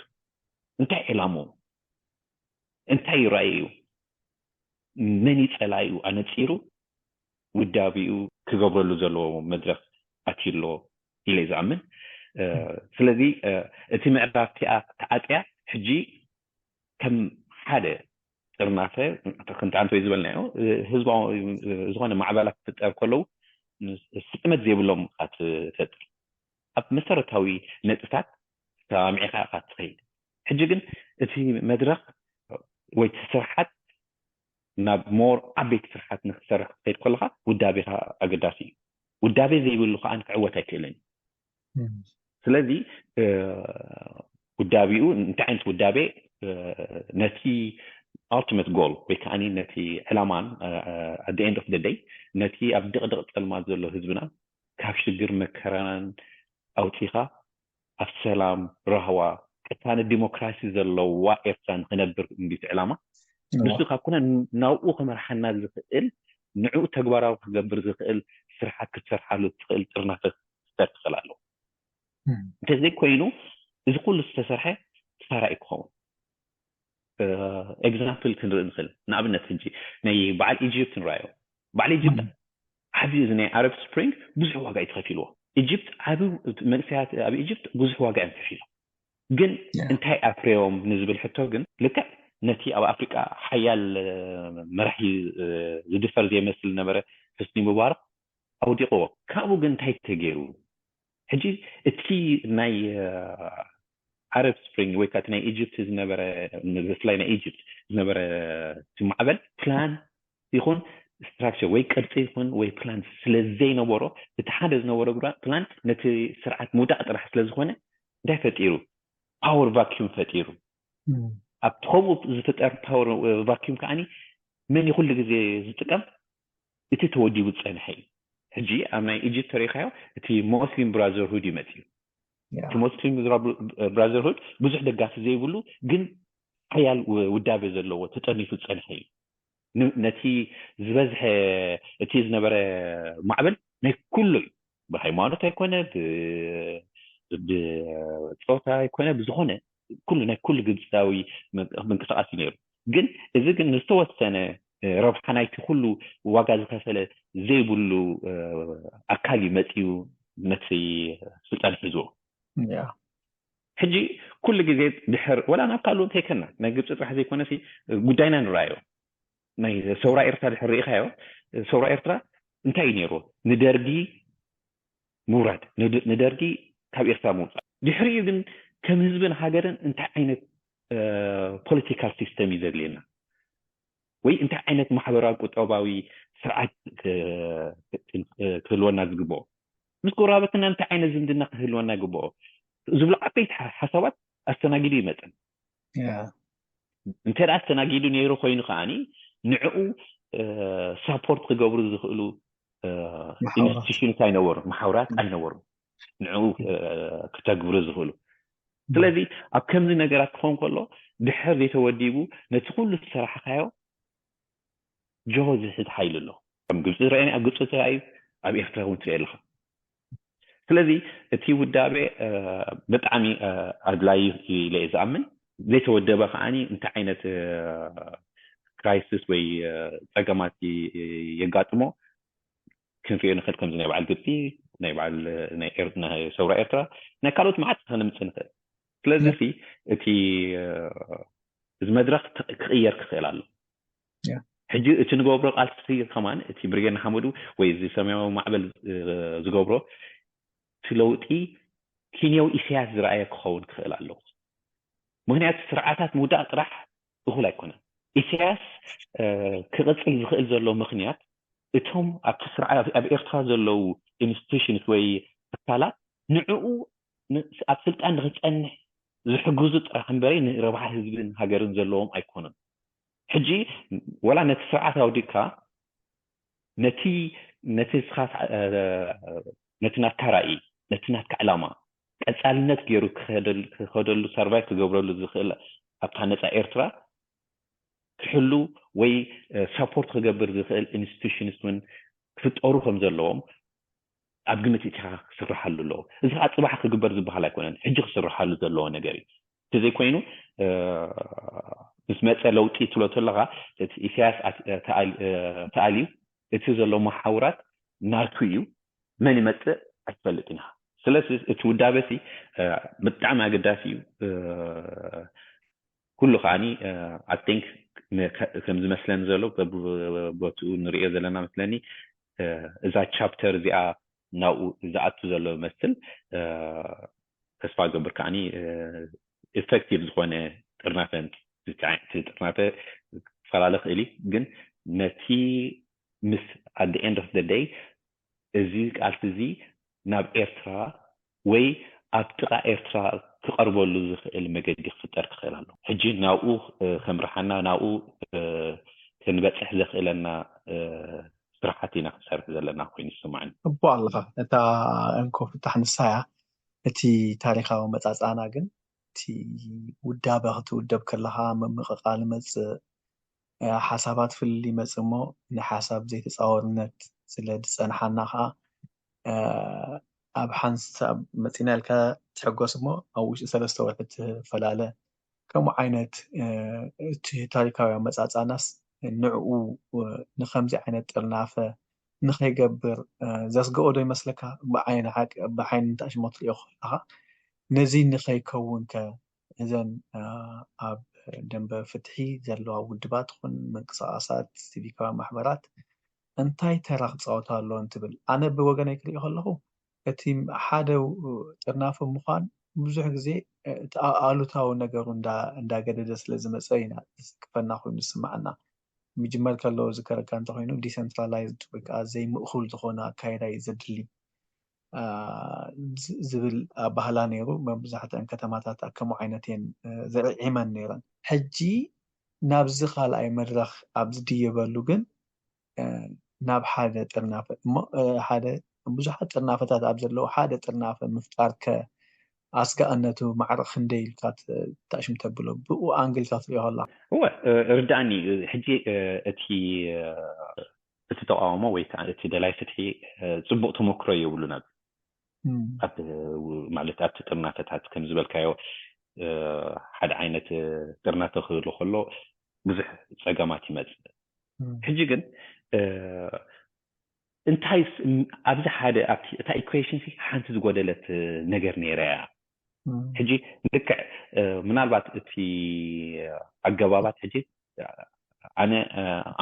እንታይ ዕላምኡ እንታይ እዩ ራእዩ? መን እዩ ጸላኢኡ ኣነጺሩ ውዳቢኡ ክገብረሉ ዘለዎ መድረኽ ኣትዩ ኣሎ ኢለ እዩ ዝኣምን። ስለዚ እቲ ምዕራፍ እቲኣ ተዓጽያ ሕጂ ከም ሓደ ጥርናፈ ከምቲ ኣንቶይ ዝበልናዮ ህዝባዊ ዝኾነ ማዕበላት ክፍጠር ከለዉ ስጥመት ዘይብሎም ትፈጥር ኣብ መሰረታዊ ነጥብታት ተማሚዕካ ኢኻ ትኸይድ። ሕጂ ግን እቲ መድረኽ ወይ እቲ ስርሓት ናብ ሞር ዓበይቲ ስርሓት ንክሰርሕ ክትኸይድ ከለካ ውዳቤኻ ኣገዳሲ እዩ። ውዳቤ ዘይብሉ ከዓ ክዕወት ኣይክእልን እዩ። ስለዚ ውዳቤኡ እንታይ ዓይነት ውዳቤ ነቲ ultimate goal ወይ ከዓ ነቲ ዕላማን at the end of the day ነቲ ኣብ ድቕድቕ ፀልማት ዘሎ ህዝብና ካብ ሽግር መከራን ኣውፂኻ ኣብ ሰላም፣ ራህዋ፣ ቅሳነት፣ ዲሞክራሲ ዘለዋ ኤርትራ ንክነብር እንዲቲ ዕላማ። ንሱ ካብ ኮነ ናብኡ ክመርሓና ዝኽእል፣ ንዕኡ ተግባራዊ ክገብር ዝኽእል ስርሓት ክትሰርሓሉ ትኽእል ጥርናፈ ክፍጠር ክኽእል ኣለዎ። እንተዘይኮይኑ እዚ ኩሉ ዝተሰርሐ ክሳራ እዩ ክኸውን። ኤግዛምፕል ክንርኢ ንኽእል። ንኣብነት ሕጂ ናይ በዓል ኢጅፕት ንረኣዮ። በዓል ኢጅፕት ዓቢ፣ እዚ ናይ ኣረብ ስፕሪንግ ብዙሕ ዋጋ እዩ ተኸፊልዎ። ኢጅፕት ዓቢ፣ መንእሰያት ኣብ ኢጅፕት ብዙሕ ዋጋ እዮም ከፊሎም። ግን እንታይ ኣፍረዮም ንዝብል ሕቶ ግን ልክዕ ነቲ ኣብ ኣፍሪቃ ሓያል መራሒ ዝድፈር ዘይመስል ነበረ ሕስኒ ሙባረክ ኣውዲቕዎ። ካብኡ ግን እንታይ ተገይሩ? ሕጂ እቲ ናይ ኣረብ ስፕሪንግ ወይ ከዓ ናይ ኢጅፕት ዝነበረ፣ ብፍላይ ናይ ኢጅፕት ዝነበረ ማዕበል ፕላን ይኹን ስትራክቸር ወይ ቅርፂ ይኹን ወይ ፕላን ስለዘይነበሮ፣ እቲ ሓደ ዝነበሮ ፕላን ነቲ ስርዓት ምውዳቕ ጥራሕ ስለዝኾነ እንታይ ፈጢሩ? ፓወር ቫኪዩም ፈጢሩ። ኣብቲ ከምኡ ዝፍጠር ፓወር ቫኪዩም ከዓኒ መን ይኹሉ ግዜ ዝጥቀም? እቲ ተወዲቡ ዝፀንሐ እዩ። ሕጂ ኣብ ናይ ኢጅፕት ተሪኢኻዮ እቲ ሞስሊም ብራዘርሁድ ይመፅእ እዩ። እቲ ሞስሊም ብራዘርሁድ ብዙሕ ደጋፊ ዘይብሉ ግን ሓያል ውዳቤ ዘለዎ ተጠኒፉ ዝፀንሐ እዩ። ነቲ ዝበዝሐ እቲ ዝነበረ ማዕበል ናይ ኩሉ እዩ። ብሃይማኖት ኣይኮነ፣ ብፆታ ኣይኮነ፣ ብዝኾነ ኩሉ ናይ ኩሉ ግብፃዊ ምንቅስቃስ እዩ ነይሩ። ግን እዚ ግን ንዝተወሰነ ረብሓ ናይቲ ኩሉ ዋጋ ዝኸፈለ ዘይብሉ ኣካል እዩ መፅዩ ነቲ ስልጣን ሒዝዎ። ሕጂ ኩሉ ግዜ ድሕር ወላ ናብ ካልኡ እንተይከና ናይ ግብፂ ጥራሕ ዘይኮነ ጉዳይና ንረኣዮ። ናይ ሰውራ ኤርትራ ድሕር ርኢኻዮ፣ ሰውራ ኤርትራ እንታይ እዩ ነይሩ? ንደርጊ ምውራድ፣ ንደርጊ ካብ ኤርትራ ምውፃእ። ድሕሪኡ ግን ከም ህዝብን ሃገርን እንታይ ዓይነት ፖለቲካል ሲስተም እዩ ዘድልየና ወይ እንታይ ዓይነት ማሕበራዊ ቁጠባዊ ስርዓት ክህልወና ዝግብኦ፣ ምስ ጎረባብትና እንታይ ዓይነት ዝምድና ክህልወና ይግብኦ ዝብሉ ዓበይቲ ሓሳባት ኣስተናጊዱ ይመፅን። እንተ ኣስተናጊዱ ነይሩ ኮይኑ ከዓኒ ንዕኡ ሳፖርት ክገብሩ ዝኽእሉ ኢንስቲቱሽንስ ኣይነበሩ፣ ማሕበራት ኣይነበሩ ንዕኡ ክተግብሩ ዝኽእሉ። ስለዚ ኣብ ከምዚ ነገራት ክኸውን ከሎ ድሕር ዘይተወዲቡ ነቲ ኩሉ ዝሰራሕካዮ ጆሆ ዝሕዝ ሓይሊ ኣሎ። ከም ግብፂ ዝረኣየ ኣብ ግብፂ ትረኣዩ፣ ኣብ ኤርትራ እውን ትሪኦ ኣለኻ። ስለዚ እቲ ውዳቤ ብጣዕሚ ኣድላዩ ኢለ እየ ዝኣምን። ዘይተወደበ ከዓኒ እንታይ ዓይነት ክራይሲስ ወይ ፀገማት የጋጥሞ ክንሪኦ ንኽእል፣ ከምዚ ናይ በዓል ግብፂ፣ ናይ በዓል ናይ ሰውራ ኤርትራ፣ ናይ ካልኦት መዓት ከነምፅእ ንኽእል። ስለዚ እቲ እዚ መድረኽ ክቕየር ክኽእል ኣሎ። ሕጂ እቲ ንገብሮ ቃልሲ ከማን እቲ ብርጌድ ንሓመዱ ወይ እዚ ሰማያዊ ማዕበል ዝገብሮ እቲ ለውጢ ኪንያዊ ኢሳያስ ዝረኣየ ክኸውን ክኽእል ኣለዎ። ምኽንያቱ ስርዓታት ምውዳቕ ጥራሕ እኹል ኣይኮነን። ኢሳያስ ክቕፅል ዝኽእል ዘሎ ምኽንያት እቶም ኣብቲ ስርዓት ኣብ ኤርትራ ዘለዉ ኢንስቲቱሽንስ ወይ ትካላት ንዕኡ ኣብ ስልጣን ንክፀንሕ ዝሕግዙ ጥራሕ እምበረይ ንረብሓ ህዝብን ሃገርን ዘለዎም ኣይኮኑን። ሕጂ ወላ ነቲ ስርዓት ኣውዲቕካ ነቲ ነቲ ስኻ ነቲ ናትካ ራእይ ነቲ ናትካ ዕላማ ቀፃልነት ገይሩ ክኸደሉ ሰርቫይቭ ክገብረሉ ዝኽእል ኣብታ ነፃ ኤርትራ ክሕሉ ወይ ሳፖርት ክገብር ዝኽእል ኢንስቲቱሽንስ እውን ክፍጠሩ ከም ዘለዎም ኣብ ግምት እቲኻ ክስርሓሉ ኣለዎ። እዚ ከዓ ፅባሕ ክግበር ዝበሃል ኣይኮነን፣ ሕጂ ክስርሓሉ ዘለዎ ነገር እዩ። እንተዘይኮይኑ ምስ መፀ ለውጢ ትብሎ ተለካ እቲ ኢሳያስ ተኣልዩ እቲ ዘሎ መሓውራት ናቱ እዩ፣ መን ይመፅእ ኣይትፈልጥን ኢኻ። ስለዚ እቲ ውዳበ ሲ ብጣዕሚ ኣገዳሲ እዩ። ኩሉ ከዓኒ ኣቲንክ ከም ዝመስለኒ ዘሎ በብቦትኡ ንሪኦ ዘለና መስለኒ እዛ ቻፕተር እዚኣ ናብኡ ዝኣቱ ዘሎ መስል ተስፋ ገብር ከዓኒ ኢፌክቲቭ ዝኾነ ጥርናፈ ጥርናፈ ክፈላለ ክእል እዩ። ግን ነቲ ምስ ኣት ኤንድ ኦፍ ደይ እዚ ቃልሲ እዚ ናብ ኤርትራ ወይ ኣብ ጥቓ ኤርትራ ክቐርበሉ ዝኽእል መገዲ ክፍጠር ክኽእል ኣሎ። ሕጂ ናብኡ ከምርሓና ናብኡ ክንበፅሕ ዘኽእለና ስራሕቲ ኢና ክንሰርሕ ዘለና ኮይኑ ይስማዕኒ። እቦ ኣለኻ እታ እንኮ ፍታሕ ንሳያ እቲ ታሪኻዊ መጻጻና ግን እቲ ውዳበ ክትውደብ ከለኻ ምምቕቓል ይመጽእ፣ ሓሳባት ፍልልይ ይመጽእ እሞ ንሓሳብ ዘይተጻወርነት ስለ ዝጸንሓና ከኣ ኣብ ሓንሳብ መጺና ኢልካ ትሕጎስ እሞ ኣብ ውሽጢ ሰለስተ ወርሒ ትፈላለ። ከምኡ ዓይነት እቲ ታሪካዊ ኣመጻጽኣናስ ንዕኡ ንኸምዚ ዓይነት ጥርናፈ ንኸይገብር ዘስግኦ ዶ ይመስለካ? ብዓይኒ ሓቂ ብዓይኒ ንታሽሞ ትሪኦ ከለኻ ነዚ ንኸይከውን ከ እዘን ኣብ ደንበ ፍትሒ ዘለዋ ውድባት ኹን ምንቅስቃሳት ሲቪካዊ ማሕበራት እንታይ ተራ ክፃወቱ ኣለዎም ትብል? ኣነ ብወገነይ ክሪኦ ከለኹ እቲ ሓደ ጥርናፈ ምዃን ብዙሕ ግዜ እቲ ኣሉታዊ ነገሩ እንዳገደደ ስለ ዝመፀ ኢና ዝስክፈና ኮይኑ ዝስማዓና። ምጅመር ከለዎ ዝከረካ እንተኮይኑ ዲሰንትራላይዝድ ወይ ከዓ ዘይምእኩል ዝኾነ ኣካይዳ እዩ ዘድሊ ዝብል ኣባህላ ነይሩ። መብዛሕትአን ከተማታት ከምኡ ዓይነት እየን ዘዕዒመን ነይረን። ሕጂ ናብዚ ካልኣይ መድረኽ ኣብ ዝድየበሉ ግን ናብ ሓደ ጥርናፈ እሞ ሓደ ብዙሓት ጥርናፈታት ኣብ ዘለዉ ሓደ ጥርናፈ ምፍጣር ከ ኣስጋእነቱ ማዕረ ክንደይ ኢልካ ተእሽም ተብሎ ብኡ ኣንግልካ ትሪኦ ከላ? እወ፣ ርዳእኒ። ሕጂ እቲ እቲ ተቃውሞ ወይ ከዓ እቲ ደላይ ፍትሒ ጽቡቅ ተመክሮ የብሉን። ኣብ ማለት ኣብቲ ጥርናፈታት ከም ዝበልካዮ ሓደ ዓይነት ጥርናፈ ክህሉ ከሎ ብዙሕ ጸገማት ይመጽእ። ሕጂ ግን እንታይ ኣብዚ ሓደ ኣብቲ እታ ኢኩዌሽን ሓንቲ ዝጎደለት ነገር ነይራ እያ። ሕጂ ልክዕ ምናልባት እቲ ኣገባባት ሕጂ ኣነ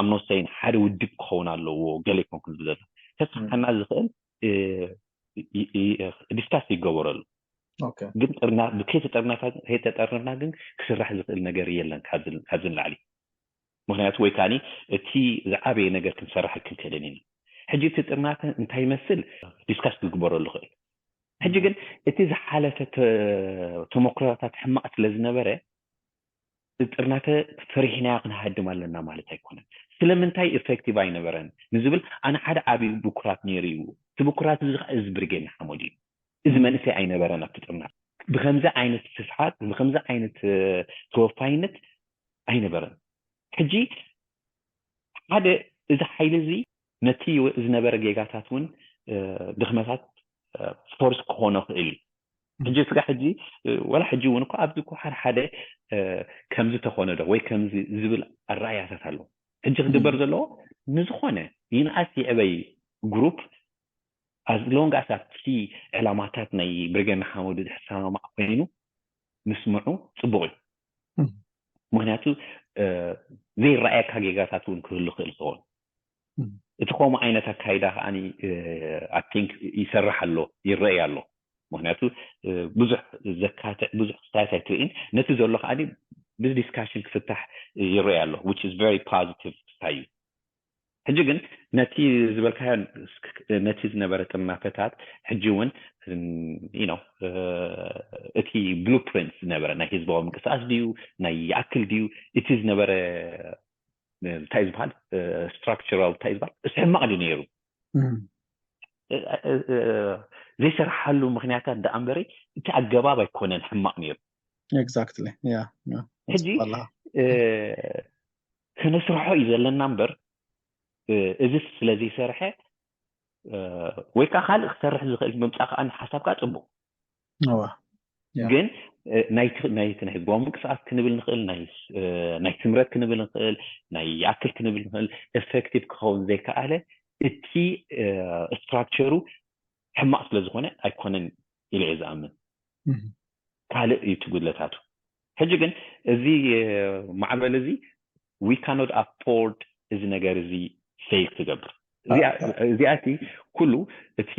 ኣምኖሰይን ሓደ ውድብ ክኸውን ኣለዎ ገለ ይኮንኩ ዝብል ዘሎ ተስፋሓና ዝኽእል ዲስካስ ይገበረሉ። ግን ከይተጠርነፍና ግን ክስራሕ ዝኽእል ነገር የለን ካብዚ ንላዕሊ። ምክንያቱ ወይ ከዓኒ እቲ ዝዓበየ ነገር ክንሰርሕ ክንክእልን ኢና። ሕጂ እቲ ጥርናፈ እንታይ ይመስል ዲስካስ ክግበረሉ ይኽእል። ሕጂ ግን እቲ ዝሓለፈ ተመክሮታት ሕማቕ ስለ ዝነበረ ጥርናፈ ፈሪሕናዮ ክንሃድም ኣለና ማለት ኣይኮነን። ስለምንታይ ኢፌክቲቭ ኣይነበረን ንዝብል ኣነ ሓደ ዓብዪ ብኩራት ነይሩ እዩ። እቲ ብኩራት እዚ ከዓ እዚ ብርጌድ ንሓመዱ እዩ። እዚ መንእሰይ ኣይነበረን ኣብቲ ጥርናፈ። ብከምዚ ዓይነት ስፍሓት ብከምዚ ዓይነት ተወፋይነት ኣይነበረን። ሕጂ ሓደ እዚ ሓይሊ እዚ ነቲ ዝነበረ ጌጋታት እውን ድኽመታት ፎርስ ክኾኖ ክእል እዩ። ሕጂ ስጋ ሕጂ ወላ ሕጂ እውን እኮ ኣብዚ እኮ ሓደ ሓደ ከምዚ ተኾነ ዶ ወይ ከምዚ ዝብል ኣረኣያታት ኣሎ። ሕጂ ክግበር ዘለዎ ንዝኾነ ይንኣስ ይዕበይ ግሩፕ ኣዝሎንግ ኣስ ኣብቲ ዕላማታት ናይ ብርጌድ ንሓመዱ ዝሰማማዕ ኮይኑ ምስምዑ ፅቡቅ እዩ። ምክንያቱ ዘይረኣየካ ጌጋታት እውን ክህሉ ክእል ዝኸውን እቲ ከምኡ ዓይነት ኣካይዳ ከዓ ኣይ ቲንክ ይሰርሕ ኣሎ ይረኣይ ኣሎ። ምክንያቱ ብዙሕ ዘካትዕ ብዙሕ ክስታያት ኣይትርእን። ነቲ ዘሎ ከዓ ብዲስካሽን ክፍታሕ ይረኣይ ኣሎ which is very positive ክስታይ እዩ። ሕጂ ግን ነቲ ዝበልካዮ ነቲ ዝነበረ ጥርናፈታት ሕጂ እውን እቲ ብሉፕሪንት ዝነበረ ናይ ህዝባዊ ምንቅስቃስ ድዩ ናይ ይኣክል ድዩ እቲ ዝነበረ እንታይ ዝበሃል ስትራክቸራል እንታይ ዝበሃል እሱ ሕማቕ ድዩ ነይሩ ዘይሰርሓሉ ምክንያታት ደኣ እምበሪ እቲ ኣገባብ ኣይኮነን ሕማቕ ነይሩ። ኤግዛክትሊ። ሕጂ ክነስርሖ እዩ ዘለና እምበር እዚ ስለዘይሰርሐ ወይ ከዓ ካልእ ክሰርሕ ዝኽእል ምምፃእ ከዓ ሓሳብ ከዓ ፅቡቅ ግን ናይቲ ናይ ህዝባዊ ምንቅስቃስ ክንብል ንኽእል ናይ ስምረት ክንብል ንኽእል ናይ ይኣክል ክንብል ንኽእል ኤፌክቲቭ ክኸውን ዘይከኣለ እቲ ስትራክቸሩ ሕማቕ ስለ ዝኾነ ኣይኮነን ኢለ እየ ዝኣምን። ካልእ እዩ እቲ ጉድለታቱ። ሕጂ ግን እዚ ማዕበል እዚ we cannot afford እዚ ነገር እዚ ፌል ክገብር እዚኣቲ ኩሉ እቲ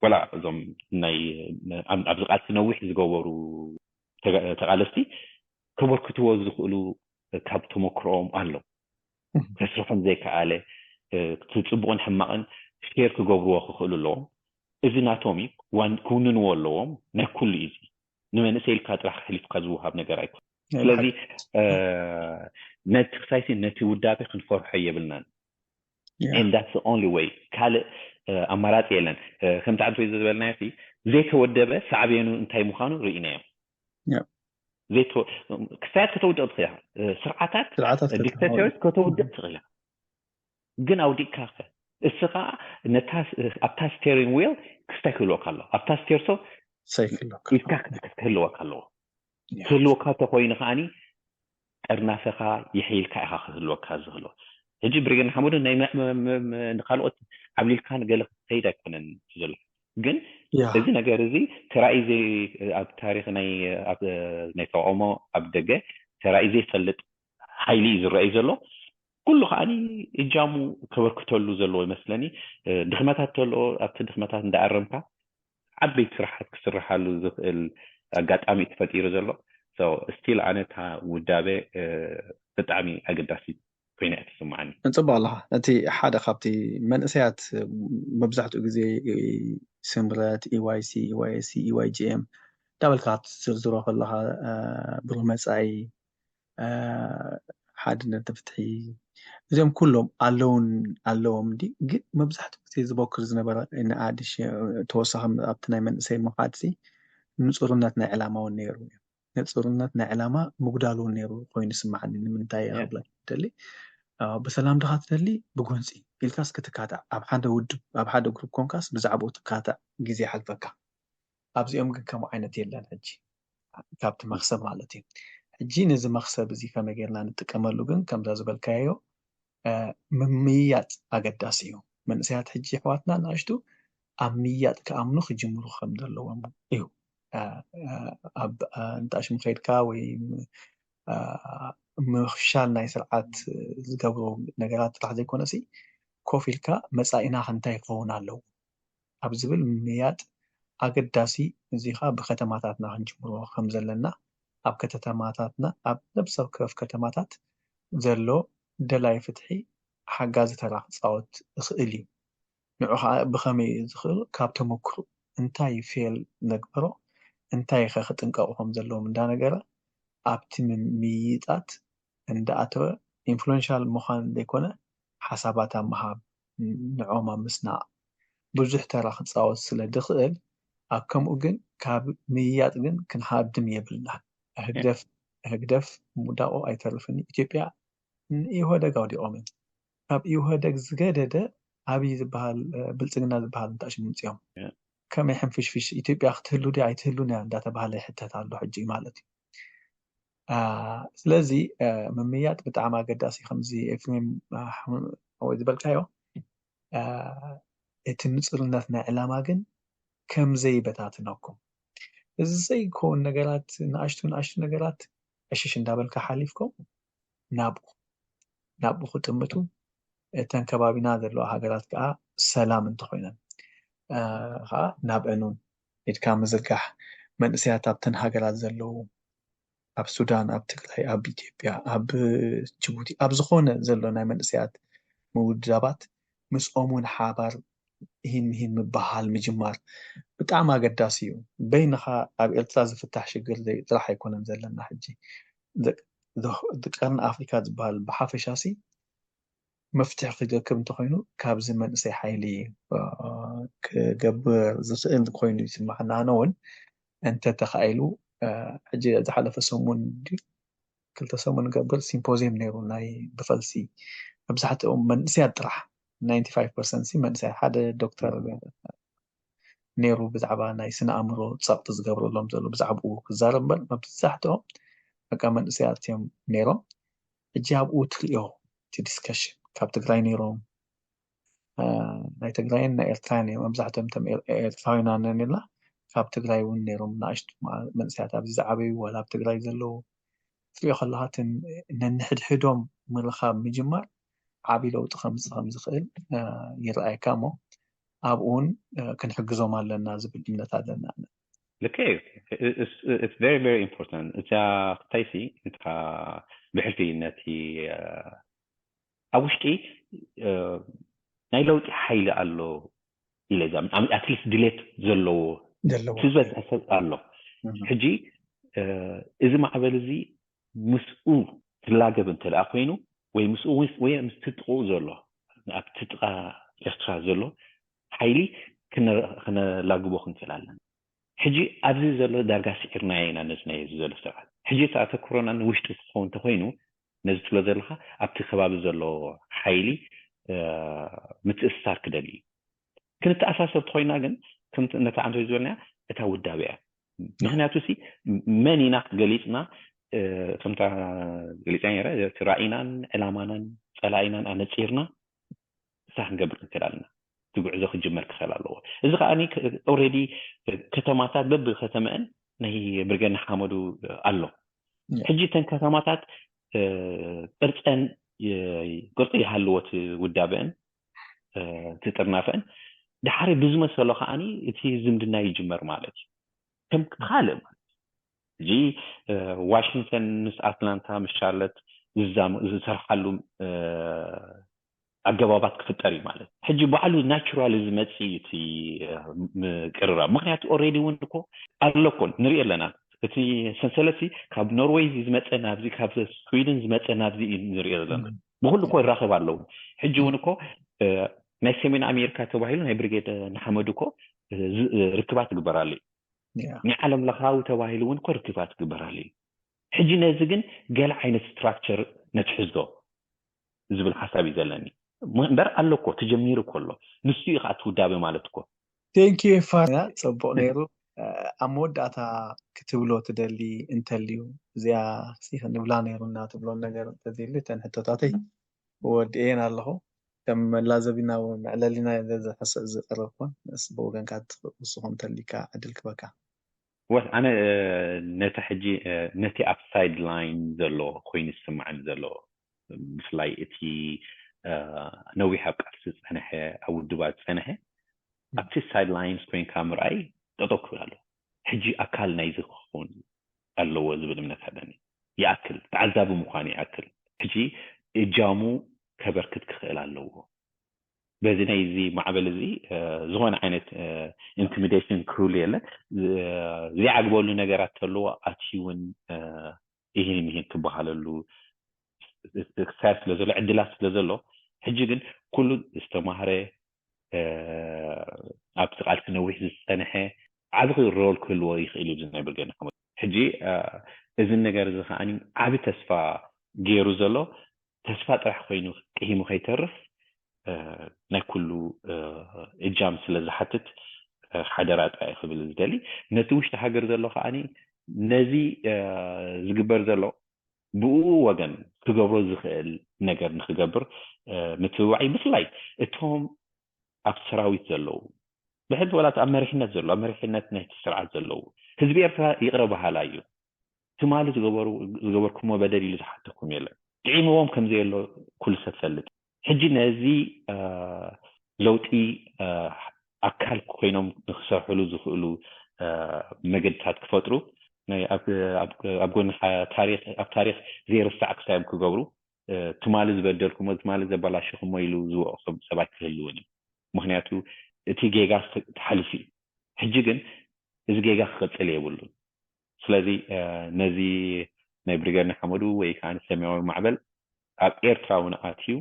ወላ እዞም ናይ ኣብዚ ቃልሲ ነዊሕ ዝገበሩ ተቃለስቲ ከበርክትዎ ዝኽእሉ ካብ ተመክሮኦም ኣሎ። ከስርሖም ዘይከኣለ እቲ ፅቡቅን ሕማቅን ሼር ክገብርዎ ክኽእሉ ኣለዎም። እዚ ናቶም እዩ ክውንንዎ ኣለዎም። ናይ ኩሉ እዩ እዚ ንመንእሰይ ኢልካ ጥራሕ ሕሊፍካ ዝወሃብ ነገር ኣይኮን። ስለዚ ነቲ ክሳይሲ ነቲ ውዳቤ ክንፈርሖ የብልናን። And that's the only way ካልእ ኣማራፂ የለን። ከምቲ ዓንተ ዝበልናዮ ዘይተወደበ ሳዕቤኑ እንታይ ምዃኑ ርኢናዮ። ክስታያት ከተውድቕ ትኽእል ኢኻ። ስርዓታት ዲክታቶሪያት ከተውድቕ ትኽእል ኢኻ። ግን ኣውዲቕካ ከ እስኻ ኣብታ ስቴሪንግ ዊል ክስታይ ክህልወካ ኣሎ። ኣብታ ስቴርሶ ኢልካ ክህልወካ ኣለዎ። ክህልወካ እንተኮይኑ ከዓኒ ጠርናፈኻ ይሕይልካ ኢኻ ክህልወካ ዝኽእሎ። ሕጂ ብሪገን ሓመዱ ናይ ንካልኦት ዓብሊልካ ንገለ ክትከይድ ኣይኮነን ዘሎ። ግን እዚ ነገር እዚ ተራእዩ ኣብ ታሪክ ናይ ተቃውሞ ኣብ ደገ ተራእዩ ዘይፈልጥ ሓይሊ እዩ ዝረኣይ ዘሎ። ኩሉ ከዓኒ እጃሙ ከበርክተሉ ዘለዎ ይመስለኒ። ድክመታት ተሎ ኣብቲ ድክመታት እንዳኣረምካ ዓበይቲ ስራሓት ክስርሓሉ ዝኽእል ኣጋጣሚ ተፈጢሩ ዘሎ። ስቲል ኣነ እታ ውዳበ ብጣዕሚ ኣገዳሲ ኮይና እያ ትስማዓኒ። ጽቡቅ ኣለኻ። እቲ ሓደ ካብቲ መንእሰያት መብዛሕትኡ ግዜ ስምረት፣ ኢዋይሲ፣ ኢዋይኤስሲ፣ ኢዋይጂኤም እንዳበልካ ክትዝርዝሮ ከለኻ ብሩህ መጻኢ፣ ሓድነት ፍትሒ፣ እዚኦም ኩሎም ኣለውን ኣለዎም እንዲ ግን መብዛሕትኡ ግዜ ዝበክር ዝነበረ ንኣድሽ ተወሳኺ ኣብቲ ናይ መንእሰይ ምኻድሲ ንፁርነት ናይ ዕላማ እውን ነይሩ እዩ። ንፁርነት ናይ ዕላማ ምጉዳል እውን ነይሩ ኮይኑ ስማዓኒ። ንምንታይ እያ ክብለካ ደሊ ብሰላም ድኻ ትደሊ ብጎንፂ ኢልካስ ክትካታዕ ኣብ ሓደ ውድብ ኣብ ሓደ ግሩፕ ኮንካስ ብዛዕባኡ ትካታዕ ግዜ ሓልፈካ ኣብዚኦም ግን ከምኡ ዓይነት የለን። ሕጂ ካብቲ መክሰብ ማለት እዩ። ሕጂ ነዚ መክሰብ እዚ ከመይ ጌርና ንጥቀመሉ ግን ከምዛ ዝበልካዮ ምምይያጥ ኣገዳሲ እዩ። መንእሰያት ሕጂ ኣሕዋትና ንኣሽቱ ኣብ ምይያጥ ክኣምኑ ክጅምሩ ከም ዘለዎም እዩ። ኣብ ንጣሽሙ ከይድካ ወይ ምፍሻል ናይ ስርዓት ዝገብሩ ነገራት ጥራሕ ዘይኮነሲ ኮፍ ኢልካ መፃኢና እንታይ ክኸውን ኣለዎ ኣብ ዝብል ምምያጥ ኣገዳሲ እዚ ኸዓ ብከተማታትና ክንጅምሮ ከም ዘለና ኣብ ከተማታትና ኣብ ነብሰ ወከፍ ከተማታት ዘሎ ደላይ ፍትሒ ሓጋዚ ተራ ክፃወት ይኽእል እዩ። ንዑ ኸዓ ብኸመይ እዩ ዝኽእል ካብ ተመክሮ እንታይ ፌል ነግበሮ እንታይ ከ ክጥንቀቑ ከም ዘለዎም እንዳነገረ ኣብቲ ምምይጣት እንዳኣተወ ኢንፍሉዌንሻል ምዃን ዘይኮነ ሓሳባት ኣብ ምሃብ ንዖም ኣብ ምስናቕ ብዙሕ ተራ ክፃወት ስለ ድኽእል ኣብ ከምኡ ግን ካብ ምይያጥ ግን ክንሃድም የብልና። ህግደፍ ህግደፍ ምውዳቑ ኣይተርፍን። ኢትዮጵያ ንኢህወደግ ኣውዲቖም እዮም። ካብ ኢህወደግ ዝገደደ ኣብይ ዝበሃል ብልፅግና ዝበሃል እንታሽሙ ምፅኦም ከመይ ሕንፍሽፍሽ ኢትዮጵያ ክትህሉ ድያ ኣይትህሉን እያ እንዳተባሃለ ይሕተት ኣሎ ሕጂ ማለት እዩ። ስለዚ ምምያጥ ብጣዕሚ ኣገዳሲ ከምዚ ኤፍሬም ወይ ዝበልካዮ እቲ ንፁርነት ናይ ዕላማ ግን ከምዘይበታትነኩም እዚ ዘይከውን ነገራት ንኣሽቱ ንኣሽቱ ነገራት ዕሽሽ እንዳበልካ ሓሊፍኩም ናብኡ ናብኡ ክጥምቱ እተን ከባቢና ዘለዋ ሃገራት ከዓ ሰላም እንተኮይነን ከዓ ናብአን እውን ኢድካ ምዝርጋሕ መንእሰያት ኣብተን ሃገራት ዘለዉ ኣብ ሱዳን ኣብ ትግራይ ኣብ ኢትዮጵያ ኣብ ጅቡቲ ኣብ ዝኾነ ዘሎ ናይ መንእሰያት ምውዳባት ምስኦም እውን ሓባር ይህን ምሂን ምበሃል ምጅማር ብጣዕሚ ኣገዳሲ እዩ። በይንኻ ኣብ ኤርትራ ዝፍታሕ ሽግር ጥራሕ ኣይኮነን ዘለና ሕጂ ቀርኒ ኣፍሪካ ዝበሃል ብሓፈሻ ሲ መፍትሒ ክገብር እንተኮይኑ ካብዚ መንእሰይ ሓይሊ ክገብር ዝኽእል ኮይኑ ይስማዓና። ኣነ እውን እንተተኻኢሉ ሕጂ ዝሓለፈ ሰሙን ክልተ ሰሙን ገብር ሲምፖዚየም ነይሩ ናይ ብፈልሲ መብዛሕትኦም መንእሰያት ጥራሕ ናይንቲ ፋይቭ ፐርሰንት መንእሰያት ሓደ ዶክተር ነይሩ ብዛዕባ ናይ ስነ ኣእምሮ ፀቕጢ ዝገብረሎም ዘሎ ብዛዕባኡ ክዛረብ እምበር መብዛሕትኦም በቃ መንእሰያት እዮም ነይሮም። ሕጂ ኣብኡ ትሪኦ እቲ ዲስከሽን ካብ ትግራይ ነይሮም ናይ ትግራይን ናይ ኤርትራን እዮም መብዛሕትኦም ቶም ኤርትራውያን ኣነን ኢልና ካብ ትግራይ እውን ነይሮም ንኣሽቱ መንእሰያት ኣብዚ ዝዓበዩ ዋላ ኣብ ትግራይ ዘለዉ ትሪኦ ከለካ ነንሕድሕዶም ምርኻብ ምጅማር ዓብዪ ለውጢ ከምፅእ ከም ዝኽእል ይረኣየካ እሞ ኣብኡ እውን ክንሕግዞም ኣለና ዝብል እምነት ኣለና። ልክዕ እዩ። It's very very important። እዚኣ ክታይሲ እንታ ብሕልፊ ነቲ ኣብ ውሽጢ ናይ ለውጢ ሓይሊ ኣሎ ኢለ እዛ ኣትሊስት ድሌት ዘለዎ ዝበዝሐ ሰብ ኣሎ። ሕጂ እዚ ማዕበል እዚ ምስኡ ዝላገብ እንተ ደኣ ኮይኑ ወይ ምስኡ ወይ ምስቲ ጥቕኡ ዘሎ ኣብቲ ጥቓ ኤርትራ ዘሎ ሓይሊ ክነላግቦ ክንክእል ኣለና። ሕጂ ኣብዚ ዘሎ ዳርጋ ስዒርናዮ ኢና ነዚ ናይ ዘሎ ስርዓት። ሕጂ እቲ ኣተኩሮና ንውሽጢ ክኸውን እንተኮይኑ፣ ነዚ ትብሎ ዘለካ ኣብቲ ከባቢ ዘሎ ሓይሊ ምትእስሳር ክደሊ እዩ። ክንተኣሳሰር ተኮይና ግን፣ ከምቲ ነታ ዓንቶ ዝበልና፣ እታ ውዳበ እያ። ምክንያቱ ሲ መን ኢና ገሊፅና፣ ከምታ ገሊፃ ነረ፣ እቲ ራእይናን ዕላማናን ፀላኢናን ኣነፂርና እሳ ክንገብር ክንክእል ኣለና። እቲ ጉዕዞ ክጅመር ክኽእል ኣለዎ። እዚ ከዓኒ ኦልሬዲ ከተማታት በብከተመአን ናይ ብርጌድ ንሓመዱ ኣሎ። ሕጂ እተን ከተማታት ቅርፀን ቅርፂ ይሃልዎ እቲ ውዳበአን፣ እቲ ጥርናፈአን፣ ድሓሪ ብዝመሰሎ ከዓኒ እቲ ዝምድና ይጅመር ማለት እዩ። ከም ካልእ ማለት እዩ። ሕጂ ዋሽንግተን ምስ ኣትላንታ ምስ ሻርለት ዝዛም ዝሰርሓሉ ኣገባባት ክፍጠር እዩ ማለት። ሕጂ ባዕሉ ናቹራሊ ዝመጽእ እዩ እቲ ምቅርራብ። ምክንያቱ ኦልሬዲ እውን እኮ ኣሎ እኮ፣ ንሪኦ ኣለና። እቲ ሰንሰለት ካብ ኖርዌይ ዝመፀ ናብዚ፣ ካብ ስዊድን ዝመፀ ናብዚ እዩ ንሪኦ ዘለና። ብኩሉ እኮ ይራኸብ ኣለዉ። ሕጂ እውን እኮ ናይ ሰሜን ኣሜሪካ ተባሂሉ ናይ ብርጌድ ንሓመዱ እኮ ርክባት ይግበራሉ እዩ። ናይ ዓለም ለኻዊ ተባሂሉ እውን እኮ ርክባት ይግበራሉ እዩ። ሕጂ ነዚ ግን ገለ ዓይነት ስትራክቸር ነትሕዞ ዝብል ሓሳብ እዩ ዘለኒ። እምበር ኣሎ እኮ፣ ተጀሚሩ እኮ ኣሎ። ንሱ እዩ ከዓ እቲ ውዳበ ማለት እኮ። ቴንኪዩ ኤፋር፣ ፅቡቅ ነይሩ። ኣብ መወዳእታ ክትብሎ ትደሊ እንተልዩ፣ እዚኣ ክንብላ ነይሩና ትብሎ ነገር እንተዘይሉ፣ እተን ሕቶታተይ ወዲኤን ኣለኹ። ከም መላዘቢና መዕለሊና ዘዘፈሰ ዝቀረብኩን፣ ምስ ብወገንካ ትውስኹ እንተሊካ ዕድል ክበካ። ወስ ኣነ ነቲ ሕጂ ነቲ ኣብ ሳይድ ላይን ዘሎ ኮይኑ ዝስምዓኒ ዘሎ፣ ብፍላይ እቲ ነዊሕ ኣብ ቃልሲ ዝፀንሐ፣ ኣብ ውድባት ዝፀንሐ፣ ኣብቲ ሳይድ ላይንስ ኮይንካ ምርኣይ ጠጠው ክብል ኣሎ። ሕጂ ኣካል ናይዚ ክኸውን ኣለዎ ዝብል እምነት ኣለኒ። ይኣክል ተዓዛቢ ምዃኑ ይኣክል፣ ሕጂ እጃሙ ከበርክት ክኽእል ኣለዎ። በዚ ናይ እዚ ማዕበል እዚ ዝኾነ ዓይነት ኢንቲሚዴሽን ክህሉ የለን። ዘይዓግበሉ ነገራት ተለዎ ኣትዩ እውን ይህን ይህን ክበሃለሉ ክሳየድ ስለ ዘሎ፣ ዕድላት ስለ ዘሎ፣ ሕጂ ግን ኩሉ ዝተማህረ፣ ኣብቲ ቃልሲ ነዊሕ ዝፀንሐ ዓቢ ሮል ክህልዎ ይኽእል እዩ ናይ ብርጌድ ንሓመዱ። ሕጂ እዚ ነገር እዚ ከዓ ዓቢ ተስፋ ገይሩ ዘሎ፣ ተስፋ ጥራሕ ኮይኑ ቅሂሙ ከይተርፍ ናይ ኩሉ እጃም ስለ ዝሓትት፣ ሓደራ ጥራይ ክብል ዝደሊ። ነቲ ውሽጢ ሃገር ዘሎ ከዓ ነዚ ዝግበር ዘሎ ብኡ ወገን ክገብሮ ዝኽእል ነገር ንክገብር ምትብባዕ እዩ። ብፍላይ እቶም ኣብ ሰራዊት ዘለዉ፣ ብሕልፊ ዋላ ኣብ መሪሕነት ዘለዉ፣ ኣብ መሪሕነት ናይቲ ስርዓት ዘለዉ፣ ህዝቢ ኤርትራ ይቕረ በሃላ እዩ። ትማሊ ዝገበርኩሞ በደል ኢሉ ዝሓተኩም የለን። ጥዒምዎም ከም ዘየሎ ኩሉ ሰብ ፈልጥ። ሕጂ ነዚ ለውጢ ኣካል ኮይኖም ንክሰርሕሉ ዝኽእሉ መገድታት ክፈጥሩ፣ ኣብ ጎኒ ታሪክ፣ ኣብ ታሪክ ዘይርሳዕ ክሳዮም ክገብሩ፣ ትማሊ ዝበደልኩሞ፣ ትማሊ ዘበላሸኹሞ ኢሉ ዝወቕሶም ሰባት ክህልውን እዩ። ምክንያቱ እቲ ጌጋ ተሓሊፉ እዩ። ሕጂ ግን እዚ ጌጋ ክቕፅል የብሉን። ስለዚ ነዚ ናይ ብሪገር ንሓመዱ ወይ ከዓ ሰማያዊ ማዕበል ኣብ ኤርትራ እውን ኣትዩ፣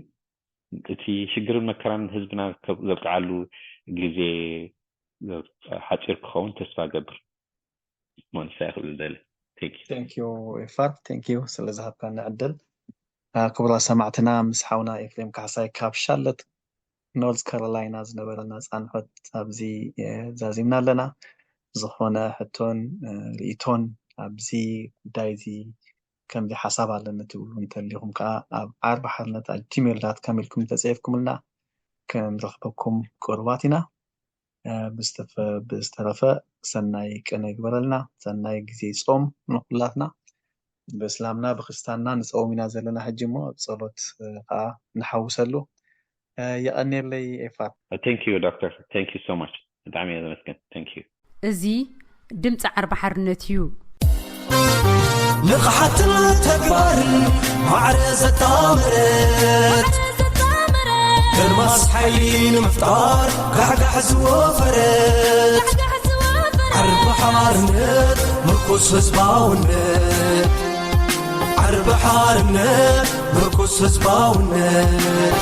እቲ ሽግርን መከራን ህዝብና ዘብቅዓሉ ግዜ ሓፂር ክኸውን ተስፋ ገብር። ሞንሳይ ክብል ደለ። ቴንኪዩ ኤፋር፣ ቴንኪዩ ስለ ዝሃብካና ዕድል። ክቡራት ሰማዕትና፣ ምስ ሓውና ኤፍሬም ካሕሳይ ካብ ሻርለት ኖርዝ ካሮላይና ዝነበረና ፃንሖት ኣብዚ ዛዚምና ኣለና። ዝኾነ ሕቶን ርእይቶን ኣብዚ ጉዳይ እዚ ከምዚ ሓሳብ ኣለኒ ትብሉ እንተሊኹም ከዓ ኣብ ዓርቢ ሓርነት ኣት ጂሜል ዳት ካም ኢልኩም እንተፅሒፍኩምልና ክንረኽበኩም ቅሩባት ኢና። ብዝተረፈ ሰናይ ቅነ ይግበረልና፣ ሰናይ ግዜ ጾም ንኩላትና። ብእስላምና ብክርስታንና ንፀውም ኢና ዘለና ሕጂ እሞ ኣብ ፀሎት ከዓ ንሓውሰሉ። የቐንየለይ ኤፋር። Thank you doctor, thank you so much. ብጣዕሚ እየ ዘመስግን። Thank you። እዚ ድምፂ ዓርቢ ሓርነት እዩ። ንቕሓትን ተግባርን ማዕረ ዘጣመረት፣ ከርማስ ሓይሊ ንምፍጣር ጋሕጋሕ ዝወፈረት፣ ዓርቢ ሓርነት ምርኩስ ህዝባውነት፣ ዓርቢ ሓርነት ምርኩስ ህዝባውነት፣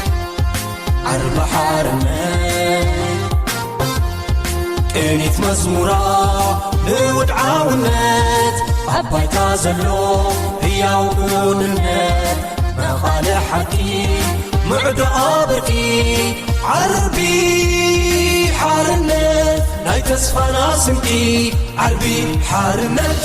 ዓርቢ ሓርነት እኒት መዝሙራ ንውድዓውነት ኣብ ባይታ ዘሎ ህያው ክውንነት መቓልሕ ሓቂ ምዕዶ ኣበርቂ ዓርቢ ሓርነት ናይ ተስፋና ስንቂ ዓርቢ ሓርነት